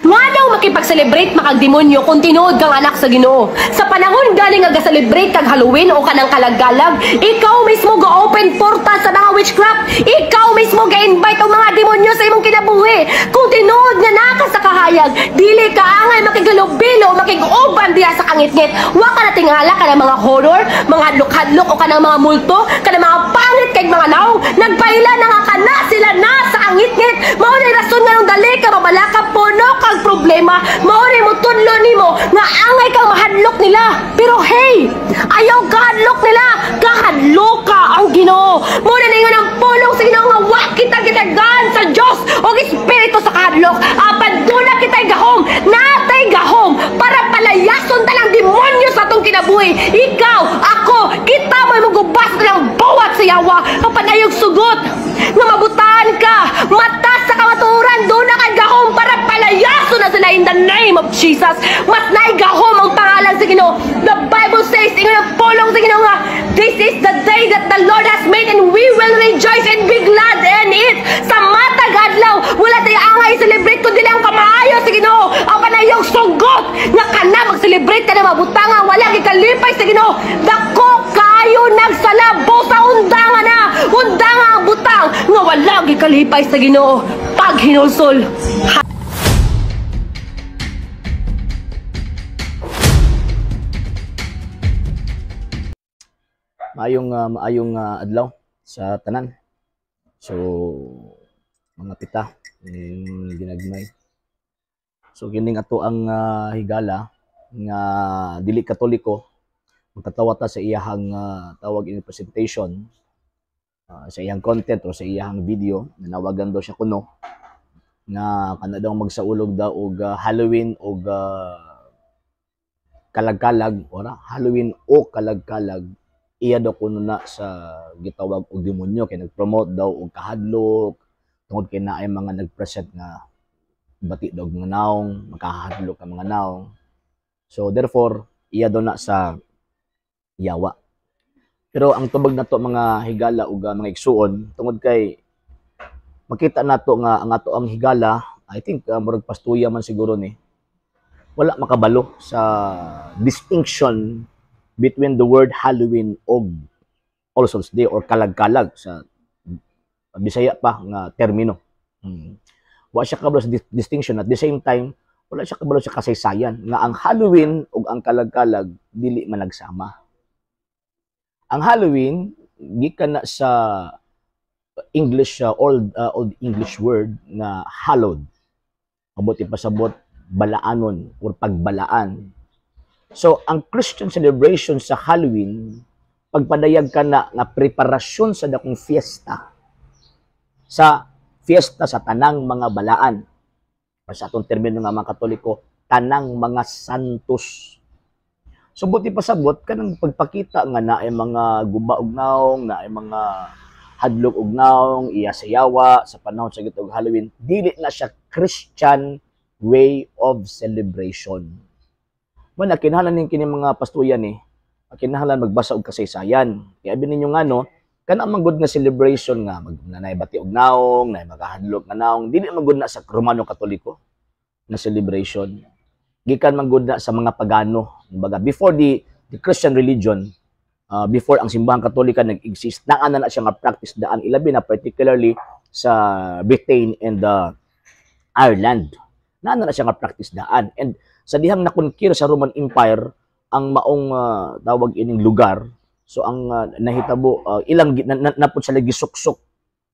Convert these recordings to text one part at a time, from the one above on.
Nganong makipag-celebrate makag demonyo kung tinuod kang anak sa Ginoo? Sa panahon galing nga ga-celebrate kag Halloween o kanang kalaggalag, ikaw mismo ga-open porta sa mga witchcraft. Ikaw mismo ga-invite og mga demonyo sa imong kinabuhi. Kung tinuod nga naa ka sa kahayag, dili ka angay makigalubilo o makig-uban diha sa kangitngit. Wa ka na tingala kanang mga horror, mga hadlok-hadlok o kanang mga multo, kanang mga pangit kay mga naong. Nagpaila na nga kana sila na sa kangitngit. Mao na rason nga nung dali ka mabalaka, puno kag problema. Mao ni mo tudlo nimo nga angay kang mahadlok nila. Pero hey, ayaw kahadlok nila, kahadlok ka ang Ginoo. Mao na ningon ang pulong sa Ginoo nga wa kita gitagaan sa Dios og espiritu sa kahadlok. Apan duna kita'y gahom, natay gahom para palayason tanang demonyo sa atong kinabuhi. Ikaw, ako, kita mo'y mugubas ng buhat sa yawa. Apan ayog sugot nga mabutan ka, mata sa kamatuoran, duna kay gahom para palayason na sila in the name of Jesus. Mas naigahom ang pangalan sa Ginoo. The Bible says, ingon ang pulong sa Ginoo nga, "This is the day that the Lord has made and we will rejoice and be glad in it." Sa matag adlaw, wala tayo angay celebrate kundi ang kamaayo sa Ginoo. Apan ayog sugot nga kana mag-celebrate ka na mabutanga, wala gikalipay sa Ginoo. Dako kayo nagsalabo sa undanga na. Undanga ang butang nga wala gikalipay sa Ginoo. Paghinulsol. Maayong adlaw sa tanan. So mga pita ginagmay. So kining ato ang higala nga dili Katoliko, magkatawa ta sa iyahang tawag in presentation, sa iyang content o sa iyahang video. Nanawagan daw siya kuno nga kana daw magsaulog daw og Halloween og kalagkalag, ora Halloween o kalagkalag, iya daw kuno na sa gitawag og demonyo kay nagpromote daw og kahadlok tungod kay naay mga nagpresent nga bati daw mga naong, makahadlok ang mga naong. So therefore iya daw na sa yawa. Pero ang tubag nato mga higala ug mga igsuon, tungod kay makita nato nga ang ato ang higala, I think murag pastuya man siguro ni, wala makabalo sa distinction between the word Halloween og All Souls Day or kalagkalag sa Bisaya pa nga termino. Wa siya kabalo sa distinction. At the same time, wala siya kabalo sa kasaysayan nga ang Halloween ug ang kalagkalag dili man nagsama. Ang Halloween gikan na sa English, old English word nga hallowed. Abot ipasabot balaanon or pagbalaan. So ang Christian celebration sa Halloween, pagpadayag ka na nga preparasyon sa dakong fiesta, sa fiesta sa tanang mga balaan. O sa atong termino nga mga Katoliko, tanang mga santos. So buti pasabot kanang pagpakita nga naay mga guba og naong, naay mga hadlok og naong, iya sa yawa sa panahon sa gitog Halloween, dili na siya Christian way of celebration. Man, kinahanglan ning kini mga pastuyan ni, kinahanglan magbasa og kasaysayan. Kaya abi ninyo nga no, kana man gud nga celebration nga mag nanay bati og naong, nay makahadlok nga naong, dili man gud na sa Romano Katoliko na celebration. Gikan man gud na sa mga pagano. Kumbaga before the Christian religion, before ang Simbahang Katolika nag-exist, naa na siya nga practice daan, ilabi na particularly sa Britain and Ireland. Naa na siya nga practice daan. And sa dihang nakonkir sa Roman Empire ang maong tawag ining lugar, so ang nahitabo ilang napod sila gisuksok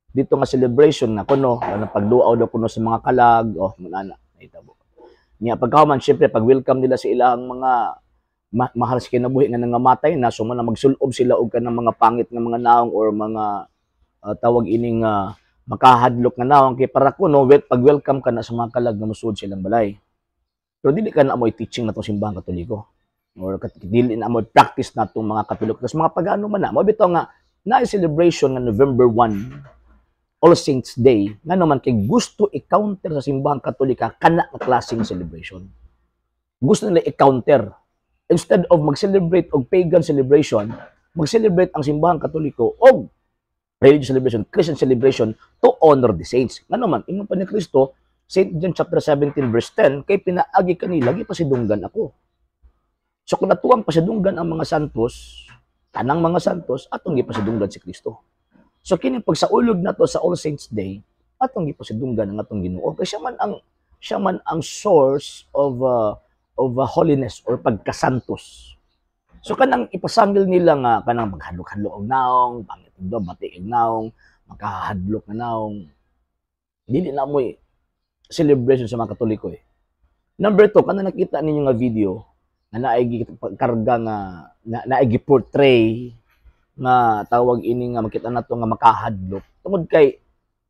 dito nga celebration na kuno na pagduaw daw kuno sa mga kalag oh nana nahitabo. Nya pagkahuman syempre pag welcome nila sa ilang mga mahal sa kinabuhi nga nangamatay na, so man magsulob sila og kanang mga pangit nga mga naong or mga tawag ining makahadlok nga naong kay para kuno pag welcome ka na sa mga kalag nga mosuod silang balay. Pero dili ka na mo teaching na tong Simbahang Katoliko or dili na mo practice na tong mga Katoliko. Kasi mga pagano man na, mo bitaw nga na celebration nga November 1, All Saints Day, nga naman kay gusto i-counter sa Simbahang Katolika kana nga klaseng celebration. Gusto nila i-counter. Instead of mag-celebrate og pagan celebration, mag-celebrate ang Simbahang Katoliko og religious celebration, Christian celebration to honor the saints. Nga naman, ingon pa ni Kristo, St. John chapter 17 verse 10, kay pinaagi kanila gipasidunggan ako. So kung atuang pasidunggan ang mga santos, tanang mga santos, atong gipasidunggan si Kristo. So kini pagsaulog nato sa All Saints Day, atong gipasidunggan ang atong Ginoo kay siya man ang source of holiness or pagkasantos. So kanang ipasangil nila nga kanang maghadlok-hadlok og naong, pangit do bati og naong, makahadlok nga naong, dili na mo'y celebration sa mga Katoliko eh. Number 2, kanang nakita ninyo nga video nga naay karga nga naay gi-portray nga tawag ini nga makita nato nga makahadlok tungod kay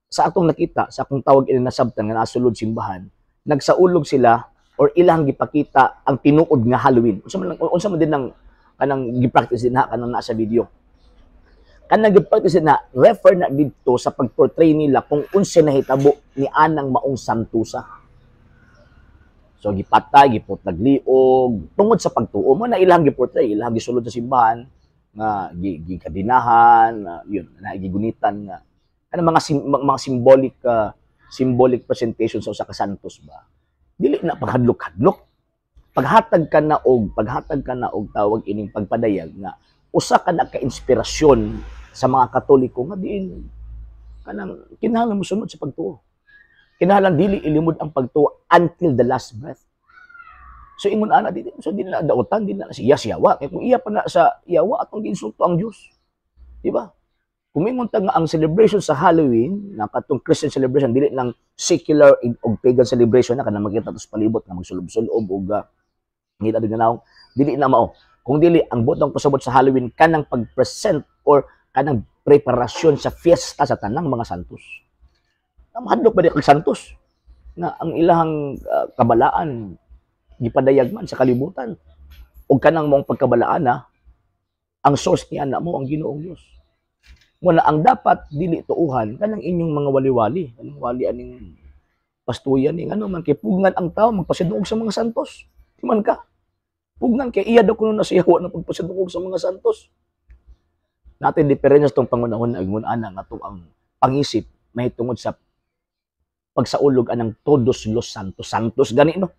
sa atong nakita, sa akong tawag ini nasabtan nga nasulod simbahan, nagsaulog sila or ilang gipakita ang tinuod nga Halloween. Unsa man din ang kanang gi-practice din ha, kanang nasa video, kanang gi-practice din na refer na didto sa pag-portray nila kung unsa nahitabo ni anang maong santusa. So gipatay, giputlag liog tungod sa pagtuo mo na ilang gi-portray, ilang gisulod sa simbahan nga gikadinahan, yun na gigunitan nga kanang mga symbolic presentation sa usa ka santos ba. Dili na paghadlok-hadlok. Paghatag ka na og tawag ining pagpadayag nga usa ka na ka inspirasyon sa mga Katoliko nga diin kanang kinahanglan mo sunod sa pagtuo. Kinahanglan dili ilimod ang pagtuo until the last breath. So ingon ana dili, so dili na dautan, dili na siya siyawa kay kung iya pa na sa yawa, atong giinsulto ang Dios. Di ba? Kung mingon ta nga ang celebration sa Halloween na katong Christian celebration, dili lang secular og pagan celebration na kanang makita to sa palibot nga magsulob-sulob og ngita din naong, dili na mao. Kung dili ang butong pasabot sa Halloween kanang pag-present or kanang preparasyon sa fiesta sa tanang mga santos. Na mahadlok ba di kag santos nga ang ilahang kabalaan gipadayag man sa kalibutan ug kanang mong pagkabalaan na ang source niya na mo ang Ginoong Dios. Muna ang dapat dili tuuhan kanang inyong mga wali-wali, kanang wali aning pastuyan ning ano man, kay pugnan ang tao magpasidungog sa mga santos. Di man ka. Pugnan kay iya daw kuno na siya na pagpasidungog sa mga santos. Natin diferensya tong pangunahon na ingon ana nga ang pangisip mahitungod sa pagsaulog anang Todos los Santos. Santos gani, no?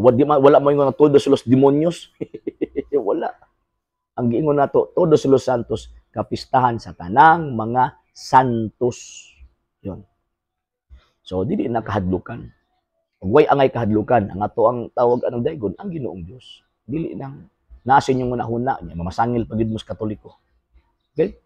Wala mo ingon nga Todos los Demonios. Wala. Ang giingon nato, Todos los Santos, kapistahan sa tanang mga santos. Yun. So dili na kahadlukan. Ug way angay kahadlukan, ang ato ang tawag anong daygon ang Ginoong Dios. Dili nang nasa inyong hunahuna niya, mamasangil pa gid mo sa Katoliko. Okay?